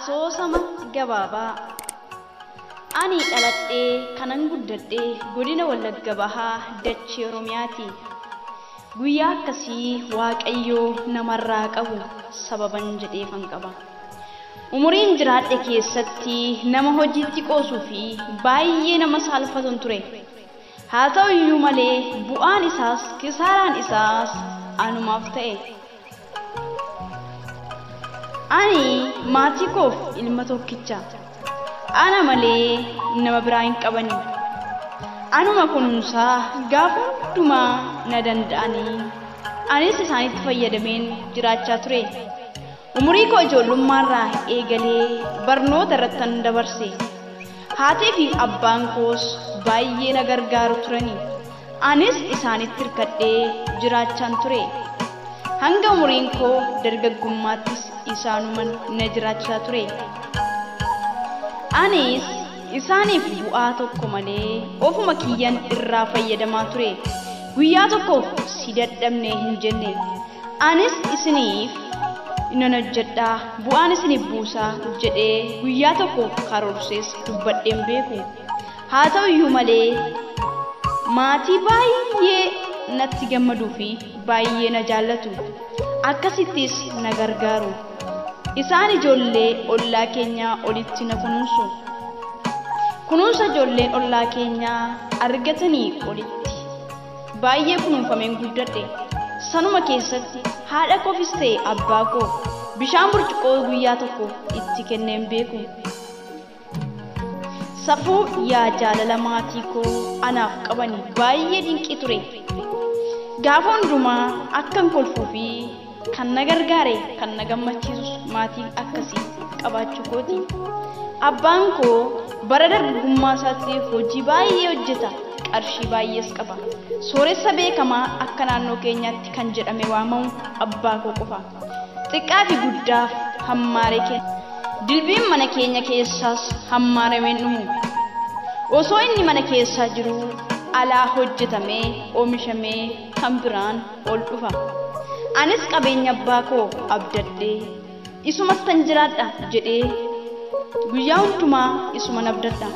Asoosama gabaabaa. Ani dhaladhee kanan guddadhee godina Wallagga Bahaa dachee Oromiyaati. Guyyaa akkasii Waaqayyoo namarraa qabu sababan jedheefan qaba. Umuriin jiraadhe keessatti nama hojiitti qoosuu fi baay'ee nama saalfatuun ture. Haa ta'u iyyuu malee bu'aan isaas kisaaraan isaas anumaaf ta'e. Ani maatii koof ilma tokkicha. Ana malee nama biraa hin qabani. Anuma kunuunsaa gaafa hundumaa na danda'anii anis isaanitti fayyadameen jiraachaa ture. Umurii koo ijoollummaarraa eegalee barnoota irrattan dabarse. Haatii fi abbaan koos baay'ee na gargaaru turani. Anis isaanitti hirkadhee jiraachaan ture. Hanga umuriin koo dargaggummaattis isaanuman na jiraachaa ture. Anis isaaniif bu'aa tokko malee ofuma kiyyan irraa fayyadamaa ture. Guyyaa tokkoof si dadhabne hin jenne. Anis isiniif nan hojjedhaa bu'aan isiniif buusaa jedhee guyyaa tokko karoorsees dubbadheen beeku. Haa ta'u iyyuu malee maatii baay'ee natti gammaduu fi baay'ee na jaallatu. Akkasittis na gargaaru. Isaan ijoollee ollaa keenyaa olitti na kunuunsu. Kunuunsa ijoolleen ollaa keenyaa argatanii olitti baay'ee kunuunfameen guddadhe. Sanuma keessatti haadha koofis ta'e abbaa koo bishaan burcuqqoo guyyaa tokko itti kenneen beeku. Safuu yaa jaalala maatii koo anaaf qabani baay'ee dinqii ture. Gaafa hundumaa akkan kolfuu fi kan na gargaare kan na gammachiisus maatii akkasii qabaachuu kooti. Abbaan koo bara dargaggummaa isaatti hojii baay'ee hojjeta. Qarshii baay'ees qaba. Sooressa beekamaa akka naannoo keenyaatti kan jedhame waamamu abbaa koo qofa. Xiqqaa fi guddaaf hammaaree kenna. Dilbiin mana keenya keessaas hammaarameen dhumu. Osoo inni mana keessaa jiruu alaa hojjetamee oomishamee kan biraan ol dhufa. Anis qabeenya abbaa koo abdadhee isumattan jiraadha jedhee guyyaa hundumaa isuman abdadha.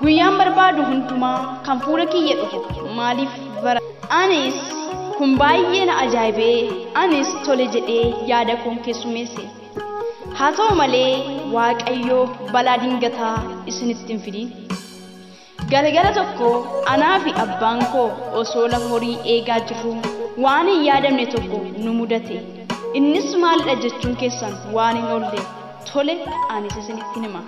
Guyyaan barbaadu hundumaa kan fuula kiyya dhufu maaliif bara. Anis kun baay'ee na ajaa'ibee anis tole jedhee yaada koon keessummeesse. Haa ta'u malee Waaqayyoo balaa dingataa isinitti hin fidin. Galgala tokko anaa fi abbaan koo osoo lafa horii eegaa jirru waan hin yaadamne tokko nu mudate. Innis maalidha jechuun keessan waan hin oolle tole anis isinitti hima.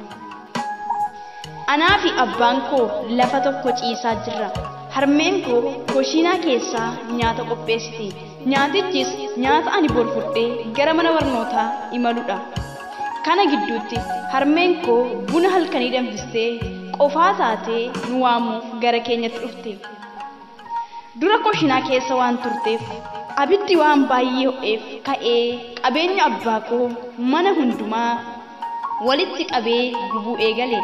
Anaa fi abbaan koo lafa tokko ciisaa jirra. Harmeen koo koshiinaa keessaa nyaata qopheessiti. Nyaatichis nyaata ani bor fudhee gara mana barnootaa imaludha. Kana gidduutti harmeen koo buna halkanii danfistee qofaa taatee nu waamuuf gara keenyatti dhufte. Dura koshiinaa keessa waan turteef abiddi waan baay'ee ho'eef ka'ee qabeenya abbaa koo mana hundumaa walitti qabee gubuu eegale.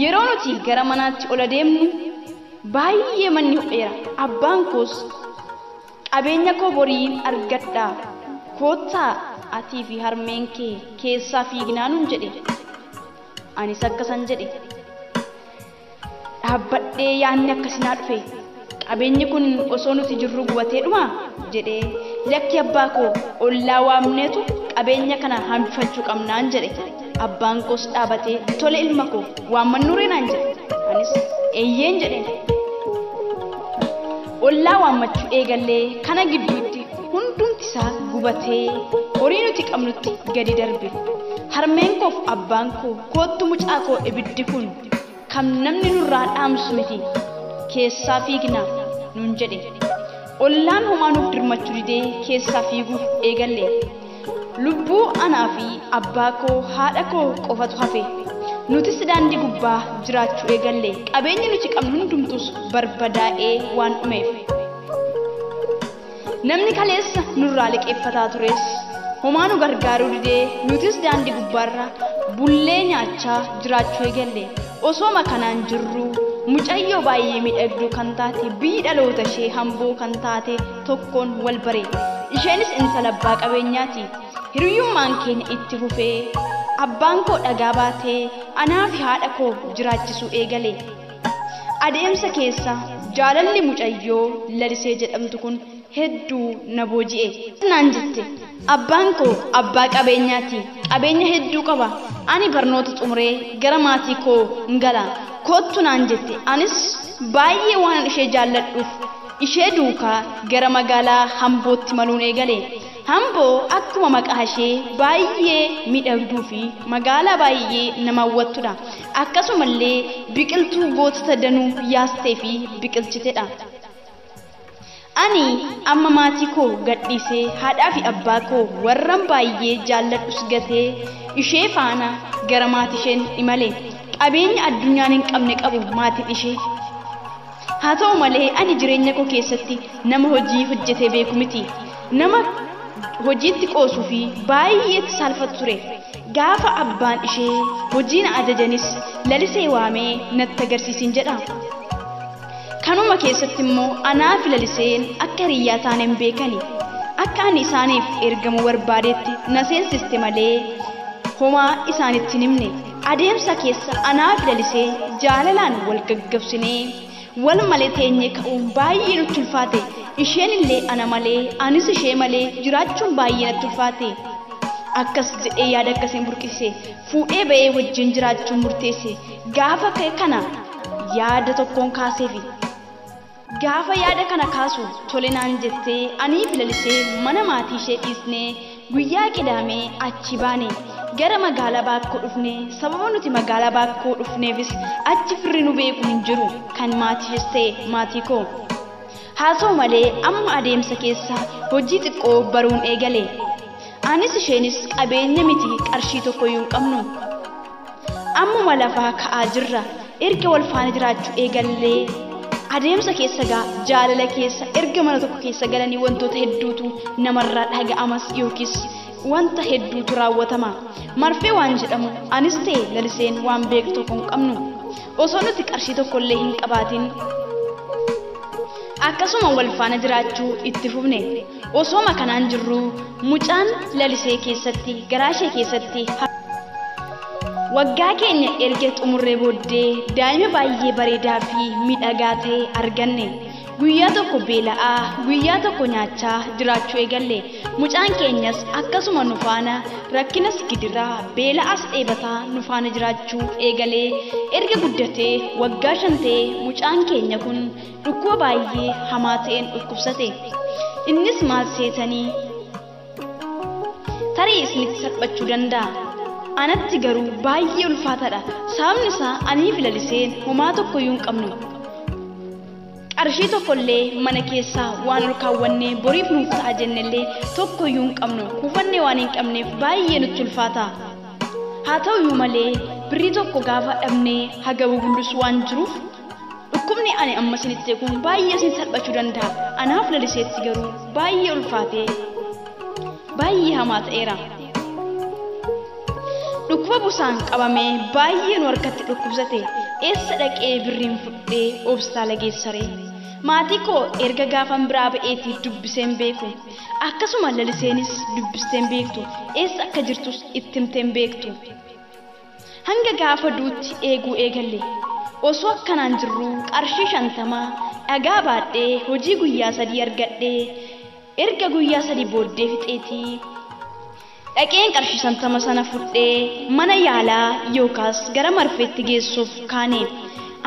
Yeroo nuti gara manaatti ol adeemnu baay'ee manni ho'eera. Abbaan koos qabeenya koo boriin argadhaa koottaa atii fi harmeen kee keessaa fiignaa nuun jedhe. Anis akkasan jedhe. Dhaabbadhee yaadni akkasinaa dhufe. Qabeenyi kun osoo nuti jirru gubatee dhumaa jedhee lakki abbaa koo ollaa waamneetu qabeenya kana hambifachuu qabnaan jedhe. Abbaan koos dhaabatee tole ilma koo waammannuu naan jedhe. Anis eeyyeen jedheen. Ollaa waammachuu eegallee kana gidduutti hundumti isaa gubatee horii nuti qabnutti gadi darbe. Harmeen koof abbaan koo koottu mucaa koo ibiddi kun kan namni nurraa dhaamsu miti keessaa fiigna nuun jedhe. Ollaan homaa nuuf dirmachuu didee keessaa fiiguuf eegalle. Lubbuu anaa fi abbaa koo haadha koo qofatu hafe. Nutis daandii gubbaa jiraachuu eegalle. Qabeenyi nuti qabnu hundumtus barbadaa'ee waan dhumeef. Namni kaleessa nurraa liqeeffataa tures homaa nu gargaaruu didee nutis daandii gubbaarra bullee nyaachaa jiraachuu eegalle. Osooma kanaan jirru mucayyoo baay'ee miidhagduu kan taate biyyi dhaloota ishee hamboo kan taate tokkoon wal bare. Isheenis intala abbaa qabeenyaati. Hiriyyummaan keenya itti fufee abbaan koo dhagaa baatee anaa fi haadha koo jiraachisuu eegale. Adeemsa keessa jaalalli mucayyoo Lalisee jedhamtu kun hedduu na booji'e. Naan jette, abbaan koo abbaa qabeenyaati. Qabeenya hedduu qaba. Ani barnoota xumuree gara maatii koo hin gala. Kottu naan jette. Anis baay'ee waan ishee jaalladhuuf ishee duukaa gara magaalaa Hambootti maluun eegale. Hamboo akkuma maqaa ishee baay'ee miidhagduu fi magaalaa baay'ee nama hawwattudha. Akkasumallee biqiltuu gootota danuu yaastee fi biqilchitedha. Ani amma maatii koo gadhiisee haadhaa fi abbaa koo warran baay'ee jaalladhus gatee ishee faana gara maatii isheen imale. Qabeenya addunyaan hin qabne qabu maatiin ishee. Haa ta'u malee ani jireenya koo keessatti nama hojii hojjetee beeku miti. Nama hojiitti qoosuu fi baay'eetti saalfatu ture. Gaafa abbaan ishee hojii na ajajanis Lalisee waamee natti agarsiisin jedha. Kanuma keessatti immoo anaa fi Laliseen akka hiriyyaa taane hin beekani. Akka ani isaaniif ergamuu barbaadetti na seensiste malee homaa isaanitti hin himne. Adeemsa keessa anaa fi Lalisee jaalalaan wal gaggabsinee wal malee teenyee ka'uun baay'ee nutti ulfaate. Isheen illee ana malee anis ishee malee jiraachuun baay'ee natti ulfaate. Akkas jedhee yaada akkasiin burqise. Fuudhee ba'ee wajjin jiraachuun murteesse. Gaafa kana yaada tokkoon kaaseefi. Gaafa yaada kana kaasu tole naan jettee anii fi Lalisee mana maatii ishee dhiisnee guyyaa qidaamee achi baane. Gara magaalaa Baakkoo dhufne. Sababa nuti magaalaa Baakkoo dhufneefis achi firri nu beeku hin jiru kan maatii ishees ta'e maatii koo. Haa ta'u malee amma adeemsa keessa hojii xiqqoo baruun eegale. Anis isheenis qabeenya miti qarshii tokkoyyuu hin qabnu. Ammuma lafaa ka'aa jirra. Erga wal faana jiraachuu eegallee adeemsa keessa gaa jaalala keessa erga mana tokko keessa galanii wantoota hedduutu namarraa dhaga'amas yookiis wanta hedduutu raawwatama. Marfee waan jedhamu anis ta'e Laliseen waan beektu tokko hin qabnu. Osoo nuti qarshii tokkollee hin qabaatin akkasuma wal faana jiraachuu itti fufne. Osooma kanaan jirru mucaan Lalisee keessatti garaa ishee keessatti waggaa keenya erga xumurree booddee daa'ima baay'ee bareedaa fi miidhagaa ta'e arganne. Guyyaa tokko beela'aa, guyyaa tokko nyaachaa jiraachuu eegalle. Mucaan keenyas akkasuma nu faana rakkinas gidiraa, beela'aas dheebataa nu faana jiraachuu eegalee erga guddatee waggaa 5 ta'e mucaan keenya kun dhukkuba baay'ee hamaa ta'een dhukkubsate. Innis maal seetanii? Tarii isinitti salphachuu danda'a. Anatti garuu baay'ee ulfaataadha. Sababni isaa anii fi Laliseen homaa tokkoyyuu hin qabnu. Qarshii tokkollee mana keessaa waan ol kaawwannee boriif nuuf ta'a jennellee tokkoyyuu hin qabnu. Kuufannee waan hin qabneef baay'ee nutti ulfaata. Haa ta'uyyuu malee birrii tokko gaafa dhabnee haga bubullus waan jiruuf dhukkubni ani amma isinitti kun baay'ee isin salphachuu danda'a. Anaaf Laliseetti garuu baay'ee ulfaatee baay'ee hamaa ta'eera. Dhukkuba busaan qabamee baay'ee nu harkatti dhukkubsate. Eessa dhaqee birriin fudhee hospitaala geessaree? Maatii koo erga gaafan biraa ba'eetii dubbiseen beeku. Akkasuma Laliseenis dubbisteen beektu. Eessa akka jirtus itti himteen beektu. Hanga gaafa duutti eeguu eegalle. Osoo akkanaan jirru qarshii 50 dhagaa baadhee hojii guyyaa 3 argadhee erga guyyaa 3 booddee fixeetii dhaqeen qarshii 50 sana fudhee mana yaalaa yookaas gara marfeetti geessuuf kaane.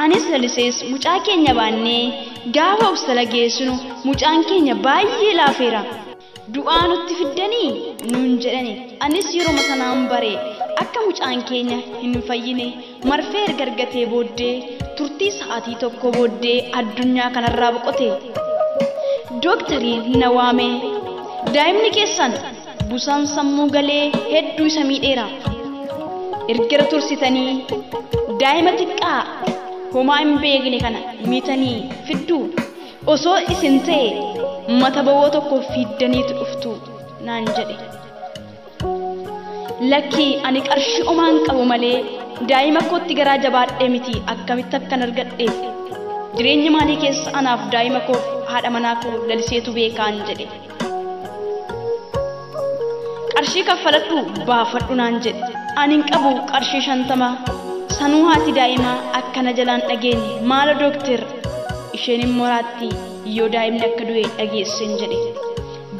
Anis Lalisees mucaa keenya baannee gaafa hospitaala geessinu mucaan keenya baay'ee laafeera. Du'aa nutti fiddanii nuun jedhani. Anis yeroo sanaan bare akka mucaan keenya hin fayyine marfee erga argatee booddee turtii sa'aatii 1 booddee addunyaa kanarraa boqote. Dooktariin na waame. Daa'imni keessan busaan sammuu galee hedduu isa miidheera. Erga tursitanii daa'ima xiqqaa homaa hin beekne kana miitanii fidduu osoo isin ta'e mata bowwoo tokko fiddaniitu dhuftu naan jedhe. Lakkii ani qarshii homaa hin qabu malee daa'ima kootti garaa jabaadhee miti akkamitti akkan argadhe. Jireenya maalii keessa anaaf daa'ima koof haadha manaa koo Laliseetu beekaan jedhe. Qarshii kaffaladhu baafadhu naan jedhe. Ani hin qabu qarshii 50. Sanuu haati daa'imaa akkana jalaan dhageenye maalo dookter isheen immoo raatti yoo daa'imni akka du'e dhageessen jedhe.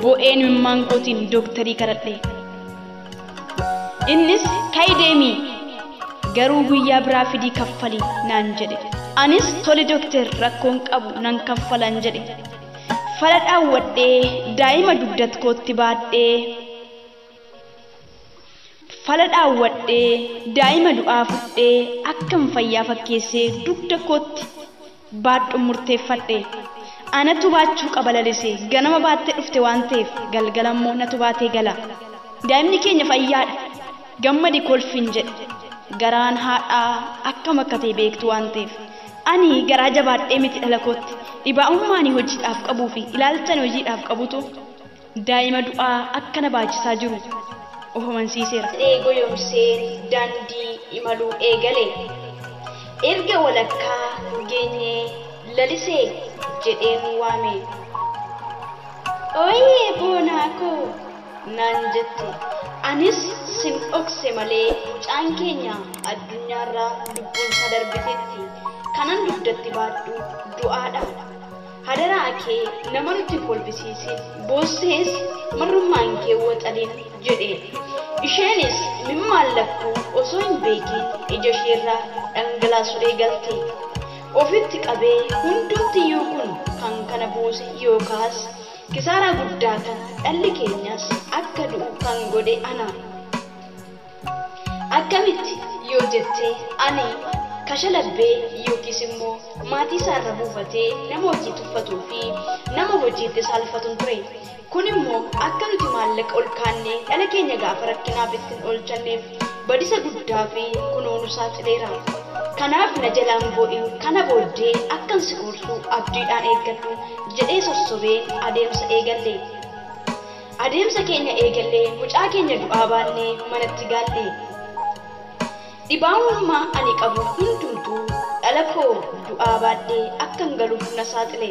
Bo'een imimmaan kootiin dooktarii kadhadhe. Innis ka'i deemi garuu guyyaa biraa fidii kaffali naan jedhe. Anis tole dookter rakkoon qabu nan kaffalan jedhe. Fala dhaawwadhee daa'ima dugdat kootti baadhee fala dhaawwadhee daa'ima du'aa fudhee akkam fayyaa fakkeessee dugda kootti baadhu murteeffadhe. Anatu baachuu qaba lalisee ganama baattee dhufte waan ta'eef galgala immoo natu baatee gala. Daa'imni keenya fayyaadha gammadi kolfin jedhe. Garaan haadhaa akkam akka ta'e beektu waan ta'eef ani garaa jabaadhee miti dhala kootti dhibaa'ummaan hojiidhaaf qabuu fi ilaalchan hojiidhaaf qabutu daa'ima du'aa akkana baachisaa jiru of amansiiseera. Goyoomseen daandii imaluu eegale. Erga walakkaa geenyee lalisee jedheen waame. Ooyee boonaa koo naan jette. Anis sin dhokse malee mucaan keenya addunyaarraa lubbuun isaa darbiteetti. Kanan dugdatti baadhu du'aadha. Hadaraa kee nama nutti kolfisiisin boossees marrummaan kee waxaliin jedhe. Isheenis mimmaan lakkuu osoo hin beekin ija isheerraa dhangalaasuu eegalte. Ofitti qabee hundumtiyyuu kun kan kana buuse yookaas kisaaraa guddaa kana dhalli keenyas akka du'u kan godhe ana. Akkamitti yoo jette ani kashalabbee yookiis immoo maatii isaarra buufatee nama hojii tuffatuu fi nama hojiitti saalfatuun ture. Kun immoo akka nuti maallaqa ol kaannee dhala keenya gaafa rakkinaaf ittiin oolchanneef badisa guddaa fi kunuunu saaxileera. Kanaaf na jalaan boo'in kana booddee akkan si gorsu abdiidhaan eeggadhu jedhee sossobeen adeemsa eegalle. Adeemsa keenya eegallee mucaa keenya du'aa baannee manatti galle. Dhibaa'ummaa ani qabu hundumtuu dhala koo du'aa baadhee akkan galuuf na saaxile.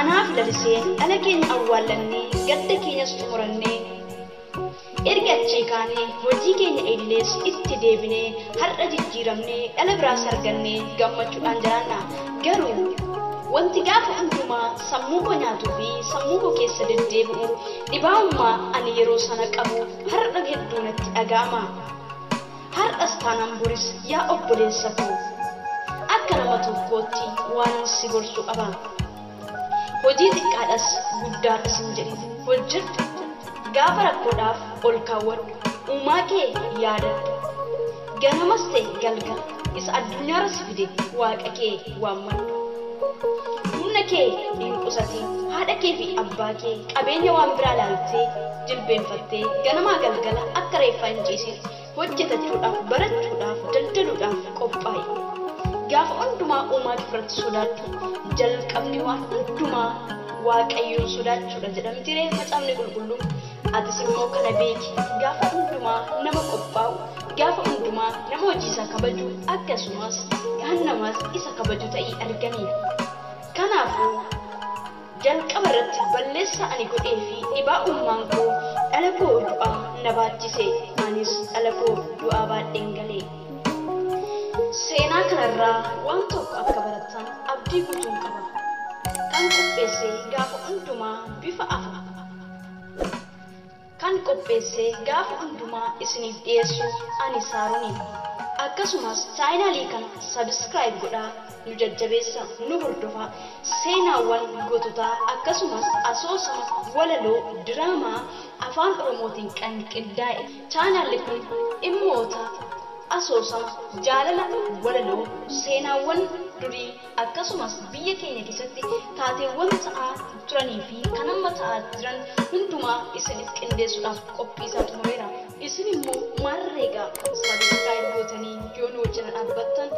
Anaaf laliseen dhala keenya awwaallannee gadda keenyas xumurannee erga achii kaanee hojii keenya idilees itti deebinee har'a jijjiiramnee dhala biraas argannee gammachuudhaan jiraanna. Garuu wanti gaafa hundumaa sammuu koo nyaatuu fi sammuu koo keessa deddeebi'u dhibaa'ummaa ani yeroo sana qabu har'a hedduu natti dhaga'ama. Har'as taanaan boris yaa obboleessa koo akka nama tokkootti waan si gorsu qaba. Hojii xiqqaadhas guddaadhas hin jedhin hojjedhu. Gaafa rakkoodhaaf ol kaawwadhu uumaa kee yaadadhu. Ganamas ta'e galgala isa addunyaarra si fide waaqa kee waammadhu. Humna kee hin qusatin haadha kee fi abbaa kee qabeenya waan biraa laaltee jilbeenfattee ganamaa galgala akka reeffaa hin ciisin hojjetachuudhaaf barachuudhaaf daldaluudhaaf qophaa'i. Gaafa hundumaa uumaa kee irratti sodaadhu. Jalqabni waan hundumaa waaqayyoon sodaachuudha jedhamti ree macaafni qulqulluun. Atis immoo kana beeki gaafa hundumaa nama qophaa'u gaafa hundumaa nama hojii isaa kabaju akkasumas gaannamaas isa kabaju ta'ii argami. Kanaafuu jalqaba irratti balleessaa ani godhee fi dhibaa'ummaan koo dhala koo du'aa na baachise. Anis dhala koo du'aa baadheen galee. Seenaa kanarraa waan tokko akka barattan abdii guutuun qaba. Kan qopheesse gaafa hundumaa bifa afa. Kan qopheesse gaafa hundumaa isiniif dhiyeessu ani Saaroni. Akkasumas chaayinaalii kana sabiskiraayib godhaa nu jajjabeessa nu hordofaa. Seenaawwan goototaa akkasumas asoosama walaloo diraamaa afaan Oromootiin kan qindaa'e. Chaayinaalli kun dhimmoota asoosama jaalala walaloo seenaawwan durii akkasumas biyya keenya keessatti taateewwan ta'aa turanii fi kan amma ta'aa jiran hundumaa isiniif qindeessuudhaaf qophii isaa xumureera. Isin immoo maarreegaa sabiskiraayib gootanii yoo nu wajjin dhaabbattan